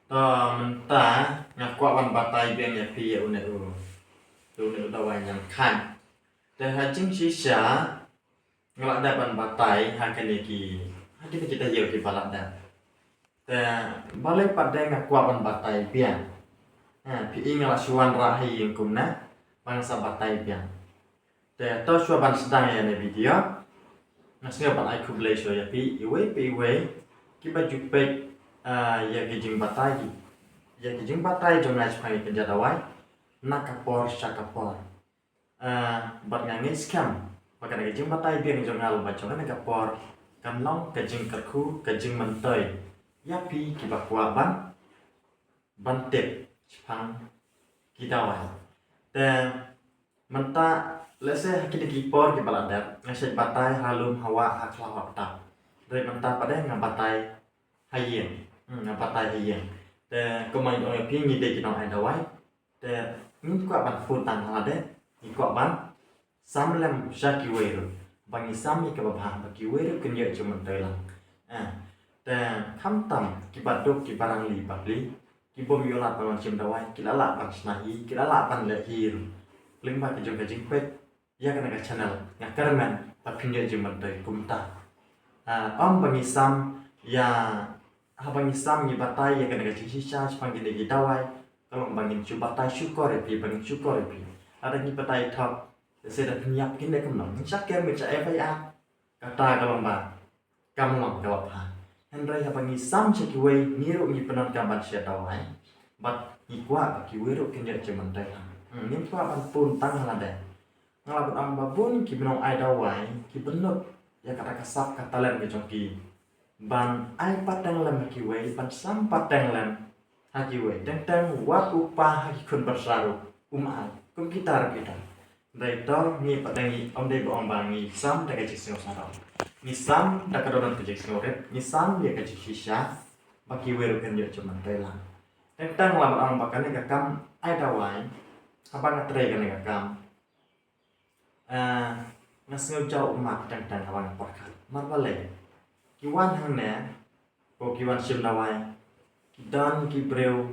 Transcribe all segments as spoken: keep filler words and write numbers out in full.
To mynta nga kwah ban batai biang ïa phi ïa une u, ïa une u dawai ñiangkhat. Te ha jingshisha nga la dep ban batai ha kine ki, ha kine ki taïew kiba la dep. Te balei pat de nga kwah ban batai biang. Ha, phi i nga la shu wanrah ha ïing kumne, ba nga sa batai biang. Te to shuwa ban sdang ïa kane video, nga sngew ban ai khublei shuwa ïa phi iwei pa iwei kiba ju peit, ah, ïa ki jingbatai ki, ïa ki jingbatai jong nga shaphang ïa ka jingdawai na ka por sha ka por. Ah, bad nga ngeit skhem ba kane ka jingbatai biang jong nga lyngba jong kane ka por kan long ka jingkyrkhu, ka jingmyntoi ïa phi kiba kwah ban, ban tip shaphang ki dawai. Te mynta, lehse ha kine ki por kiba la dep nga shait batai ha lum ha wah ha khlaw ha btap. Hynrei mynta pat de nga batai ha ïing. Hmm, nga batai ha ïing. Te kumba ngi ong ïa phi, ngi dei ki nong ai dawai. Te ngim kwah ban pun tang ha lade, ngi kwah ban sam lem sha kiwei ruh, ba ngi sam ïa kaba bha, ba kiwei ruh kin ïoh jingmyntoi lang. Eh, te khamtam kiba duk, kiba rangli bapli, ki bym ïoh lad ban wan shim dawai, ki la lah ban shna hi, ki la lah ban leh hi ruh lyngba ka jong ka jingpeit ïa kane ka channel. Nga kyrmen ba phin ïoh jingmyntoi kumta. Ah, ym ba ngi sam ïa, haba ngi sam ngi batai ïa kane ka jingshisha shaphang kine ki dawai, ka long ba ngin shu batai shukor ïa phi, ba ngin shukor ïa phi. Lada ngi batai thok, lehse da phin ïap, kin leh kumno? Ngin shah kem, ngin shah F I R. Kata ka long ba kam long kaba bha. Hynrei haba ngi sam sha kiwei, ngi ruh ngi pyndonkam ban shet dawai, bad ngi kwah ba kiwei ruh kin ïoh jingmyntoi lang. Hmm, ngim kwah ban pun tang ha lade. Nga la ban ong ba bun ki nong ai dawai ki bynnud ïa kata ka sap ka talent ka jong ki ban ai pateng lem ha kiwei, ban sam pateng lem ha kiwei. Teng teng wat u kpa ha ki khun bynriew ruh um ai, kum kita ruh kita. Hynrei to ngi pat de ngi, ym dei ba ong ba ngi sam da ka jingsngew sarom. Ngi sam da ka dohnud ka jingsngewrit, ngi sam ïa ka jingshisha ba kiwei ruh kin ïoh jingmyntoi lang. Teng teng la ban ong ba kane ka kam ai dawai, haba nga trei kane ka kam, eh, nga sngew jaw ummat teng teng haba nga pyrkhat. Namar balei? Ki wan hangne, ko ki wan shim dawai, ki don ki briew,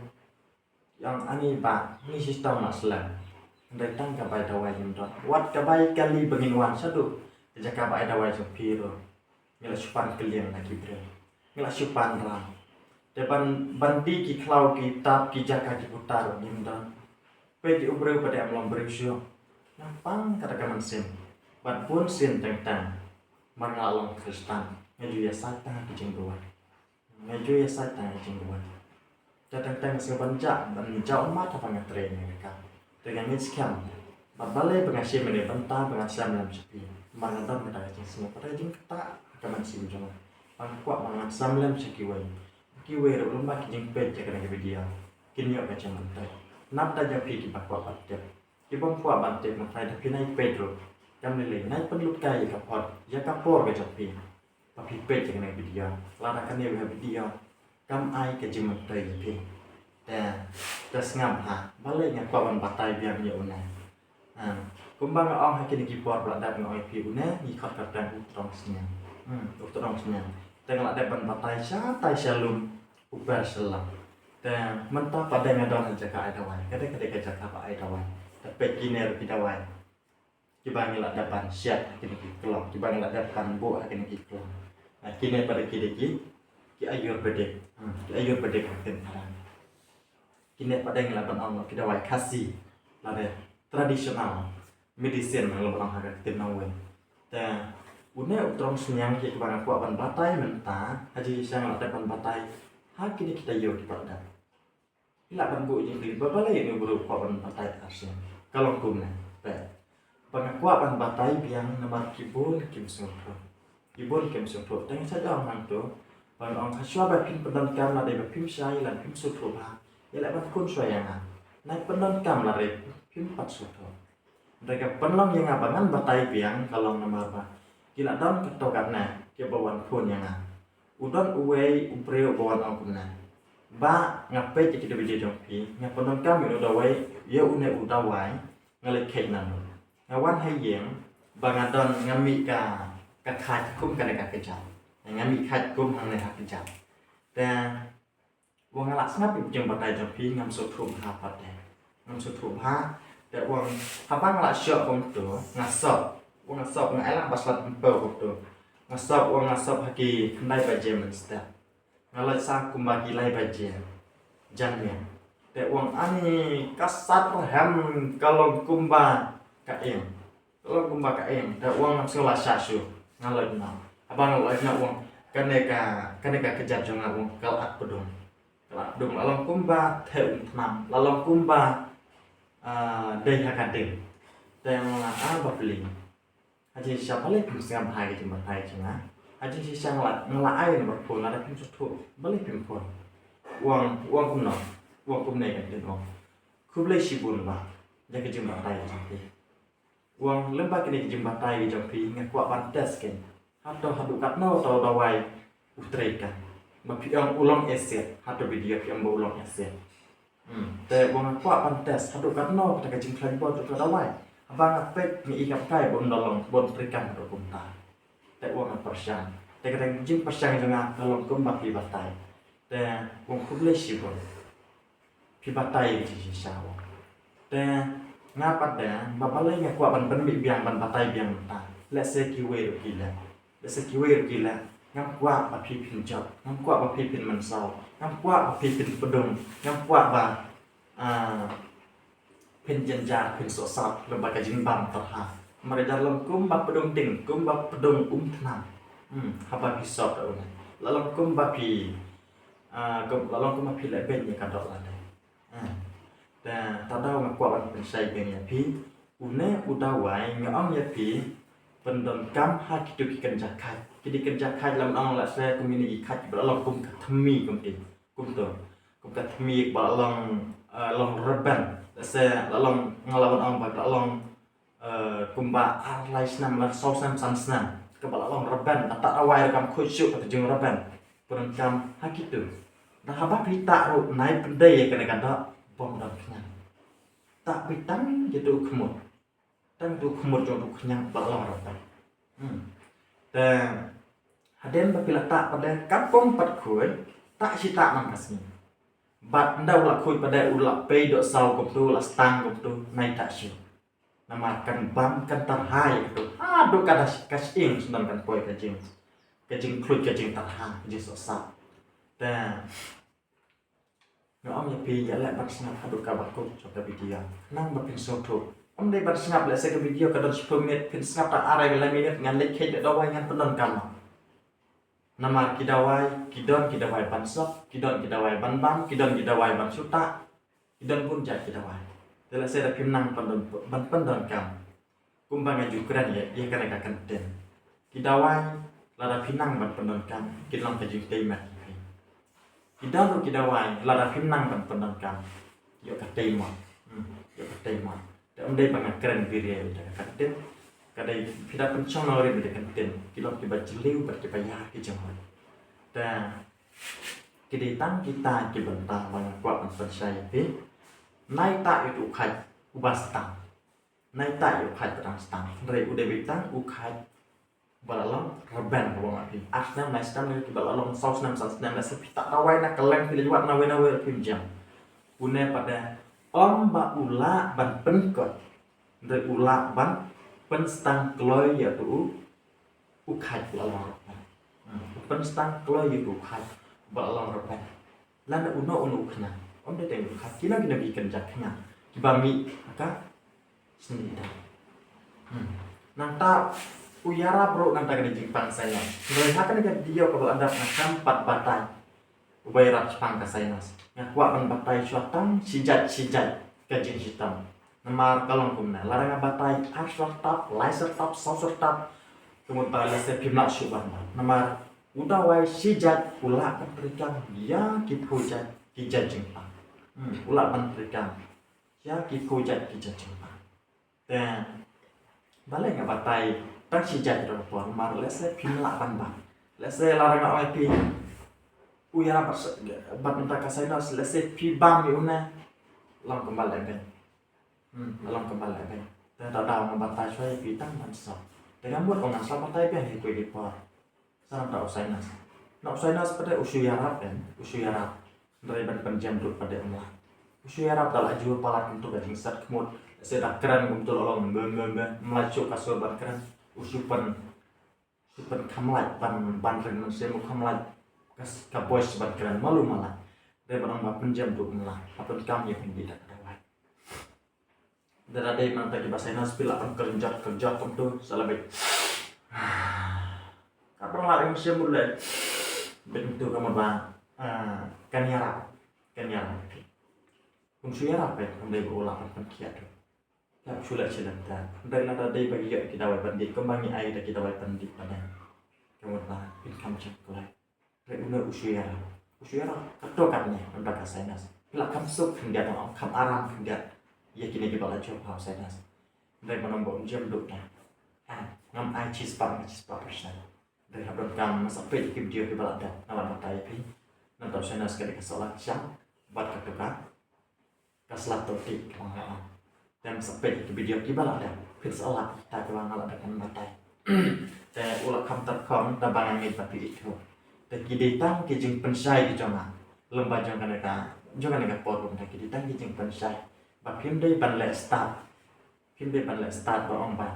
ki ong ani bah, ngi shitom ma slem. Hynrei tang ka bai dawai ngim don. Wat ka bai kali ba ngin wan shaduh ka jaka ba ai dawai jong phi ruh, ngi la shu pan kylliang na ki briew, ngi la shu pan rang. Te ban, ban die ki khlaw, ki tap, ki jaka, ki puta ruh ngim don. Peit ïa u briew pat de em long briew shuh. Nga pang kata ka mynsiem. Bad bun sien teng teng, namar nga la long Khristan, nga ju ïasaid tang ha ki jingduwai. Nga ju ïasaid tang ha ki jingduwai. Te teng teng nga sngew ban jah, ban jah ummat haba nga trei kane ka kam. Te nga ngeit skhem, bad balei ba nga shim ïa kane ka bynta ba ngan sam lem sha phi, namar nga don kata ka jingsngew, kata ka jingktah ha ka mynsiem jong nga ba nga kwah ba ngan sam lem sha kiwei. Kiwei ruh lyngba ki jingpeit ïa kane ka video kin ïoh ka jingmyntoi. Nap da jong phi kiba kwah ban tip. Ki bym kwah ban tip, nga tharai da phi nai peit ruh, kam lei lei nai pynlut kai ïa ka por, ïa ka por ka jong phi ba phi peit ïa kane ka video. Lada kane ka video kam ai ka jingmyntoi ïa phi, te, te sngap bha. Balei nga kwah ban batai biang ïa une? Ha, kumba nga ong ha kine ki por ba la dep, nga ong ïa phi, une ngi khot kyrteng u Trongsniang. Hmm, u Trongsniang. Te nga la dep ban batai shatai sha lum u Perselang. Te mynta pat de nga don ha jaka ai dawai, ka dei, ka dei ka jaka ba ai dawai. Te peit kine ruh ki dawai kiba ngi la dep ban shet ha kine ki klong, kiba ngi la dep ban buh ha kine ki klong. Ha, kine pat de ki dei ki, ki Ayurvedic. Hmm, ki Ayurvedic ha ktien phareng. Kine pat de ngi lah ban ong ki dawai Khasi, lane traditional medicine ngi lah ban ong ha ka ktien nongwei. Te une u Trongsniang hi kaba nga kwah ban batai mynta, ha jingshisha nga lah dep ban batai ha kine ki taïew kiba la dep. Ngi lah ban buh jingkylli ba balei une u briew u kwah ban batai arsien. Ka long kumne, peit. Ba nga kwah ban batai biang namar ki bun kim sngewthuh. Ki bun kim sngewthuh. Te nga sa ong hangto, ba nga ong, ha shuwa ba phim pyndonkam, lada ba phim shai, lada phim sngewthuh bha, ïa leh ban khun shuwa ïa nga. Nai pyndonkam lada phim pat sngewthuh. Hynrei ka pynlong ïa nga ba ngan batai biang ka long namar ba ki la don katto katne kiba wan khun ïa nga. U don uwei u briew uba wan ong kumne, ba nga peit ïa ki video jong phi, nga pyndonkam ïa une u dawai, ïa une u dawai, nga leit kheit na u. Nga wan ha ïing, ba nga don, nga mih ka, ka khait kum kane ka kjat. Nga mih khait kum hangne ha kjat. Te Wa nga lah sngap ïa ka jingbatai jong phi, ngam sngewthuh bha pat te. Ngam sngewthuh bha. Te wa nga, haba nga lah shoh kumto, nga sop. Wa nga sop, nga ai lang ba slat pynpaw kumto. Nga sop, wa nga sop ha ki khyndai baje mynstep. Nga leit sa kumba ki lai baje janmiet. Te wa nga, ani ka sat rhem, ka long kumba ka ïing. Ka long kumba ka ïing. Te wa nga, ngam sngew lah shah shuh. Nga leit noh. Haba nga leit noh, wa nga, kane ka, kane ka kjat jong nga, wa nga, ka la at pdung. Ka la at pdung, la long kumba theh umthnam. La long kumba, ah, dei ha ka ding. Te nga la, ah, bapli. Ha jingshisha balei phim sngap bha ïa ka jingbatai jong nga? Ha jingshisha nga la, nga la ai number phone, lada phim sngewthuh, balei phim phone? Wa nga, wa nga kumno? Wa nga kumne, ka ktien, wa nga, khublei shibun bah ïa ka jingbatai jong phi. Wa nga, lyngba kane ka jingbatai ka jong phi, nga kwah ban test kein. Hato haduh katno uta u dawai u treikam? Ba phi ong u long acid, hato video phi ong ba u long acid. Hmm. Te wa nga kwah ban test haduh katno kata ka jingkhlaiñ bor jong uta u dawai. Haba nga peit, nga i kam kai ba un da long, ba un treikam haduh kumta. Te wa nga pyrshang. Te kata ka jingpyrshang jong nga ka long kumba phi batai. Te wa nga khublei shibun. Phi batai ïa ka jingshisha, wa nga. Te nga pat de, ba balei nga kwah ban pynmih biang, ban batai biang mynta. Lehse kiwei ruh ki leh. Lehse kiwei ruh ki leh. Ngam kwah ba phi phin jop. Ngam kwah ba phi phin mynsaw. Ngam kwah ba phi phin pdung. Ngam kwah ba, ah, phin jynjar, phin sohsat lyngba ka jingbam tyrha. Namar ka jaka long kumba pdung ding, kumba pdung umthnam. Hmm, haba phi sop da une, la long kumba phi, ah, kum, la long kumba phi leh beiñ ïa ka doh lade. Hmm. Te, ta daw nga kwah ban pynshai beiñ ïa phi. Une u dawai nga ong ïa phi, pyndonkam ha kito ki kynja khaid. Kito ki kynja khaid, lada ong lehse kum kine ki khaid kiba la long kum ka thmi kumti. Kumto. Kum ka thmi ba la long, eh, long rben. Lehse la long, nga lah ban ong ba la long, eh, kumba ar lai snem, la saw snem, san snem. Kaba la long rben, kata dawai ruh kam khuid shuh kata jingrben. Pyndonkam ha kito. Da haba phi tah ruh, nai pyndei ïa kane ka doh, bym don khñiang. Tah phi tang ïa uto u khmut. Tang uto u khmut jong uto u khñiang ba la long rben. Hmm. Te hadien ba phi la tah pat de, kam pom pat khuid, tah shi tah man ka sngi. Bad ynda u la khuid pat de, u la pei doh saw kumto, u la stang kumto, nai tah shuh. Namar kan bam, kan tyrha ïa kato. Haduh ka da ka shyieng shen kan poi ka jing, ka jingkhluit, ka jingtyrha, ka jingsohsat. Te nga ong ïa phi, ïa leh ban sngap haduh kaba kut jong ka video. Nang ba phin sngewthuh. Ym dei ban sngap, lehse ka video ka don shiphew minit, phin sngap tang ar lai minit, ngan leit kheit da dawai, ngan pyndonkam. Namar ki dawai, ki don ki dawai ban sop, ki don ki dawai ban bam, ki don ki dawai ban shu tah, ki don bun jait ki dawai. Te lehse da phim nang ban don, ban pyndonkam. Kumba nga ju kren ïa, ïa kane ka kyntien. Ki dawai, lada phi nang ban pyndonkam, kin long ka jingtei met ïa phi. Ki don ruh ki dawai, lada phim nang ban pyndonkam, ïoh ka tei mot. Hmm, ïoh ka tei mot. Te ym dei ba nga kren biria ïa ka kyntien. Ka dei phi da pynshong nongrim ïa ka kyntien. Ki long kiba jylliew bad kiba ïar ki jingmut. Te ki dei tang kita ki bynta ba nga kwah ban pynshai ïa phi. Nai tah ïa uto u khaid uba stang. Nai tah ïa u khaid ba dang stang. Hynrei u dei beit tang u khaid ba la long rben, ka bym ap hi. Ar snem, lai snem, lane kiba la long saw snem, san snem, lehse phi tah dawai na kylleng, phi leit wad nawei nawei ruh phim jam. Une pat de, ym ba u lah ban pynkut, hynrei u lah ban pynstang kloi ïa uto u, u khaid ba la long rben. Hmm, u pynstang kloi ïa uto u khaid ba la long rben. Lane uno uno u khñiang. Ym dei tang u khaid, kino kino ki kynja khñiang kiba mih ha ka sngi da. Hmm. Nangta u ïarap ruh nangta kane ka jingpang sinus. Hynrei ha kane ka video kaba la dep nga kam pat batai uba ïarap shaphang ka sinus. Nga kwah ban batai shuwa tang shi jait shi jait ka jingshitom. Namar ka long kumne, lada nga batai ar syrtap, lai syrtap, saw syrtap, ka mut ba lehse phim lah shuh ban bam. Namar u dawai shi jait u lah ban treikam ïa ki phew jait ki jait jingpang. Hmm, u lah ban treikam ïa ki phew jait ki jait jingpang. Te balei nga batai tang shi jait ruh ka por, namar lehse phim lah ban bam. Lehse lada nga ong ïa phi u ïarap bad, bad mynta ka sinus, lehse phi bam ïa une, long kumba leh beiñ. Hmm, long kumba leh beiñ. Te ta daw nga batai shuwa ïa phi tang ban sop. Te nga mut ba ngan sa batai biang ha kiwei ki por. Sa nangta u sinus. Na u sinus pat de u shu ïarap em, u shu ïarap. Hynrei ban pynjem duh pat de ym lah. U shu ïarap da la jur palat kumto ka jingsat khmut. Lehse da kren kumto la long bem bem bem. Ym lah shuh ka sur ban kren. U shu pyn, shu pynkham lait ban, ban ring mynsiem, u kham lait ka, ka voice ban kren malu mala. Hynrei ban ong ba pynjem duh ym lah. Hap donkam ïa pynbit da ka dawai. Da la dei nangta kiba sinus phi lah ban kyrjot kyrjot kumto sa la beit. Ka pynlah ring shem mut leh. Beit kumto ka mut ba, ah, kan ïarap, kan ïarap. Kum shu ïarap eh, kum dei ba u lah ban pynkhiah tu. Lap shu leh shu leh ta. Dei nangta dei ba ki ïoh ki dawai pyndih, kumba ngi ai da ki dawai pyndih pyndih. Ka mut ba phin kham jingkhlaiñ. Hynrei une u shu ïarap. U shu ïarap. Kato katne, nangta ka sinus. Phi lah kham suk khyndiat, kham aram khyndiat. Ïa kine kiba la jop ha u sinus. Hynrei ban ong ba un jem duh na. Ah, ngam ai shispah, ngam ai shispah percent. Hynrei hap donkam, nga sa peit ki video kiba la dep, nga la batai ïa phi. Nangta u sinus ka dei ka soh lad sha. Bad kato ka Ka sla toh tik ka ong. Te sa peit ki video kiba la dep. Phin sa lap kita kiba nga la dep ban batai. Te u la kham tyrkhong da ba nga ngeit ba phi ithuh. Te ki dei tang ki jingpynshai ki jong nga. Lem ba jong kane ka, jong kane ka por kum te ki dei tang ki jingpynshai. Ba phim dei ban leh start. Phim dei ban leh start ba ong ba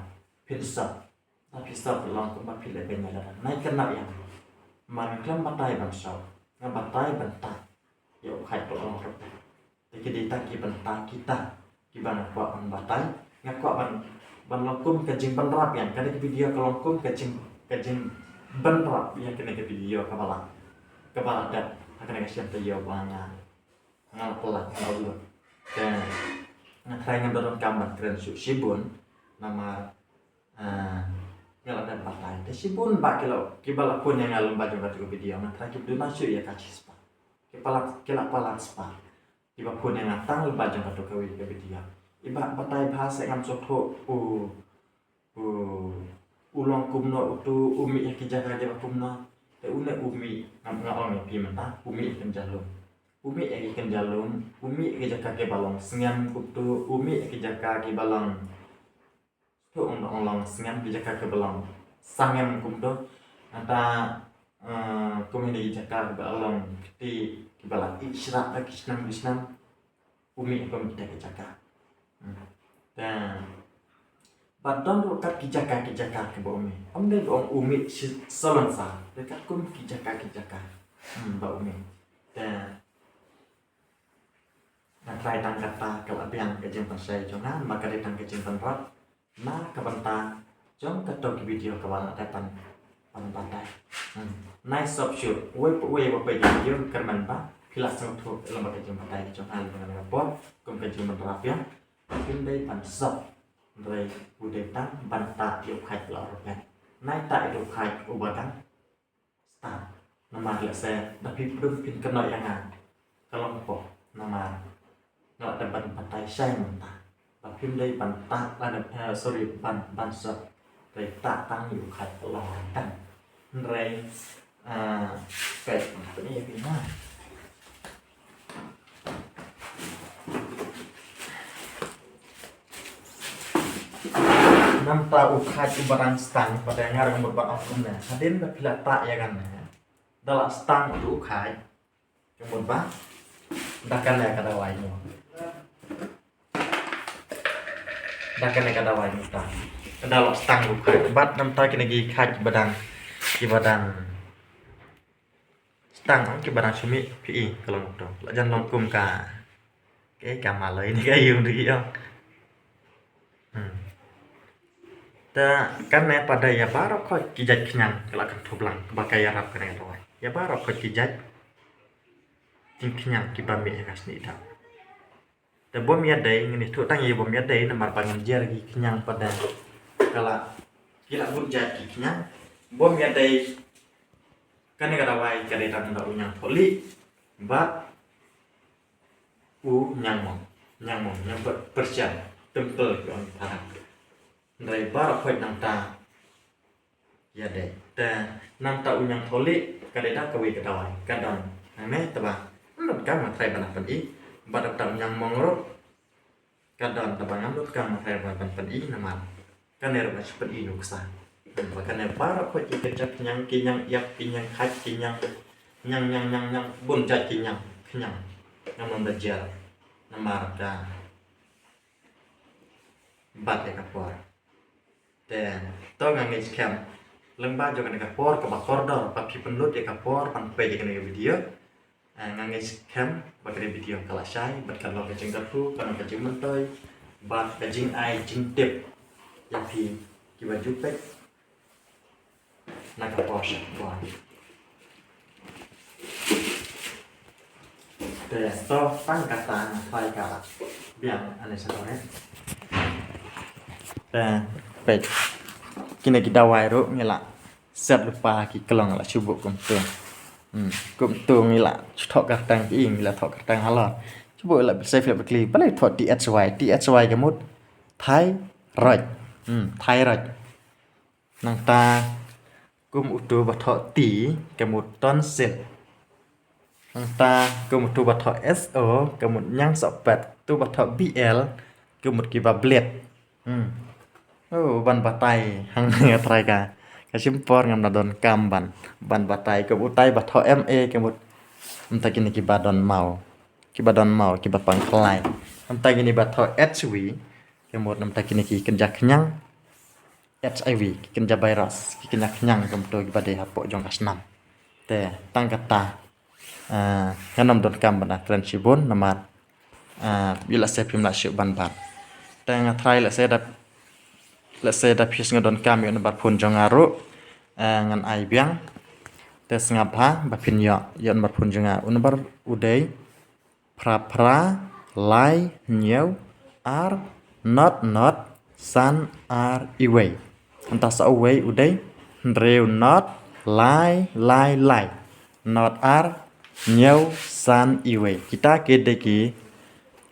phin sop. Ba phi sop long kumba phi leh beiñ ïa lade. Nai kynmaw ïa nga. Mar nga khlem batai ban sop. Nga batai ban tak. Ïa u khat ba long ruh. Te ki dei tang ki bynta kita kiba nga kwah ban batai. Nga kwah ban, ban long kum ka jingbynrap ïa nga. Kane ka video ka long kum ka jing, ka jingbynrap ïa kane ka video kaba la, kaba la dep ha kane ka sien taïew ba nga, nga la pynlait, nga la upload. Te nga tharai ngam donkam ban kren shuh shibun namar, ah, nga la dep batai. Te shibun ba ki la, kiba la pun ïa nga lem ba jong katu ka video, nga tharai kim duna shuh ïa ka shispah. Ki palat, ki la palat spah. Kiba pun ïa nga tang lem ba jong katu kawei ka video. Iba batai bha se ngam sngewthuh u, u, u long kumno utu, u mih ïa ki jaka kiba kumno. Te une u mih, ngam, nga ong ïa phi mynta, u mih ïa ki kynja lum. U mih ïa ki kynja lum, u mih ïa ki jaka kiba long sngem kumto, u mih ïa ki jaka kiba long Sngewthuh, ong, ong long sngem ki jaka kiba long sangem kumto. Nangta, eh, kum ine ki jaka kiba long kti kiba la ïeh shrah da ki snem ki snem. U mih kum kita ki jaka. Hmm. Te ba don ruh kat ki jaka ki jaka kiba u mih. Ym dei ba ong u mih shi salon sa. Dei kat kum ki jaka ki jaka. Hmm, ba u mih. Te Nga tharai tang kata ka la biang ka jingpynshai jong nga, ba ka dei tang ka jingpynrap na ka bynta jong kato ki video kaba nga dep ban, ban batai. Hmm. Nai sop shuh, wei pa wei ba peit ïa ki video kyrmen ba phi la sngewthuh lem bad ka jingbatai jong nga lem bad ka por kum ka jingpynrap ïa. Phim dei ban sop, hynrei u dei tang ban tah ïa u khaid ba la ruh ïa. Nai tah ïa u khaid uba dang Start. Namar lehse da phi pdung phin kynnoh ïa nga. Ka long pok namar nga la dep ban batai shai mynta. Ba phim dei ban tah, ban, eh, sorry, ban, ban sop. Dei tah tang ïa u khaid ka long tang. Hynrei, eh, peit mynta ïa phi na. Nangta u khaid uba dang stang, pat nga ruh nga mut ban ong kumne. Hadien ba phi la tah ïa kane, da la stang utu u khaid, nga mut ba da kane ka dawai mo. Da kane ka dawai mo ta. Da la stang u khaid. Bad nangta kine ki khaid kiba dang, kiba dang Stang ong kiba dang shu mih phi i ka long to. La jan long kum ka. Ke ka maloi ni ka ïung ri ong. Hmm. Ta kane pat da ïa baroh khoit ki jait khñiang ka la kynthup lang ba ka ïarap kane ka dawai. Ïa baroh khoit ki jait jingkhñiang kiba mih ha ka snieh da. Te bym ïadei, ngin ïathuh tang ïa bym ïadei namar ba ngin jer ki khñiang pat da. Ka la, ki la bun jait ki khñiang. Bym ïadei, kane ka dawai ka dei tang da u ñiang thohlieh bad u ñiang mong. Ñiang mong, ñiang pyrshah, temple ki ong ki Arab. Hynrei baroh khoit nangta ïadei. Te nangta u ñiang thohlieh ka dei da kawei ka dawai. Ka don hangne te ba ngam donkam nga trai ban pyni. Bad da u ñiang mong ruh ka don te ba ngam donkam nga trai ban pyni namar kane ruh nga shu pyni nuksa. Ba kane baroh khoit ki jait khñiang, ki ñiang ïap, ki ñiang khait, ki ñiang, ñiang, ñiang, ñiang, ñiang, bun jait ki ñiang. khñiang, ngam nym da jer namar ka bat ïa ka por. Te to nga ngeit skhem lyngba jong kane ka por kaba kordor ba phi pynlut ïa ka por ban peit ïa kane ka video. Eh, nga ngeit skhem ba kane ka video ka la shai bad ka long ka jingkyrkhu, ka long ka jingmyntoi bad ka jingai jingtip ïa phi kiba ju peit na ka por sha ka por. Te to tang kata nga try ka biang ane sa kore. Te peit, kine ki dawai ruh ngi la set lypa ki klong la shu buh kumto. Hmm, kumto ngi la shu thoh kyrteng ki, ngi la thoh kyrteng halor. Shu buh la bit safe la bit clear. Balei thoh T H Y, T H Y ka mut thyroid. Hmm, thyroid. Nangta kum uto ba thoh T ka mut tonsil. Nangta kum uto ba thoh S O ka mut ñiang sohpet. Uto ba thoh B L ka mut kiba blit. Hmm. Oh, ban batai hang nga try ka. Ka shim por ngam da donkam ban, ban batai. Kum utai ba thoh M A ka mut, mynta kine kiba don maw, kiba don maw, kiba pang khlaiñ. Mynta kine ba thoh H V ka mut, mynta kine ki kynja khñiang H I V, ki kynja virus, ki kynja khñiang kumto kiba dei hapoh jong ka snam. Te tang kata, ah, ngam donkam ban kren shibun namar, ah, ïoh lehse phim lah shuh ban bat. Te nga try lehse da, lehse da phi sngew donkam ïoh number phone jong nga ruh, ah, ngan ai biang. Te sngap bha ba phin ïoh, ïoh number phone jong nga. U number u dei phra phra lai hynñiew ar not not san ar iwei. Mynta sa uwei u dei hynriew not lai lai lai not ar hynñiew san iwei. Kita ki dei ki,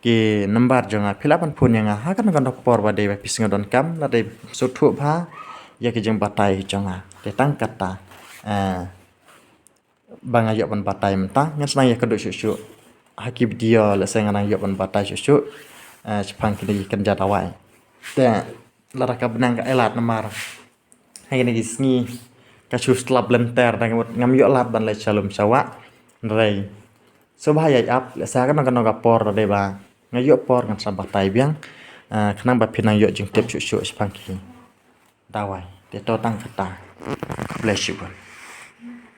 ki number jong nga. Phi lah ban phone ïa nga ha kano kano ka por ba dei ba phi sngew donkam, lada dei sngewthuh bha ïa ki jingbatai jong nga. Te tang kata, eh, ba nga ïoh ban batai mynta, ngan sa nang ïakynduh shuh shuh ha ki video, lehse nga nang ïoh ban batai shuh shuh, eh, shaphang kine ki kynja dawai. Te lada ka bneng ka ai lad namar ha kine ki sngi ka shu slap lynter, da ngam ïoh lad ban leit sha lum sha wah. Hynrei sngewbha ïa ap, lehse ha kano kano ka por da dei ba nga ïoh por ngan sa batai biang, eh, khnang ba phin nang ïoh jingtip shuh shuh shaphang ki dawai. Te to tang kata. Khublei shibun.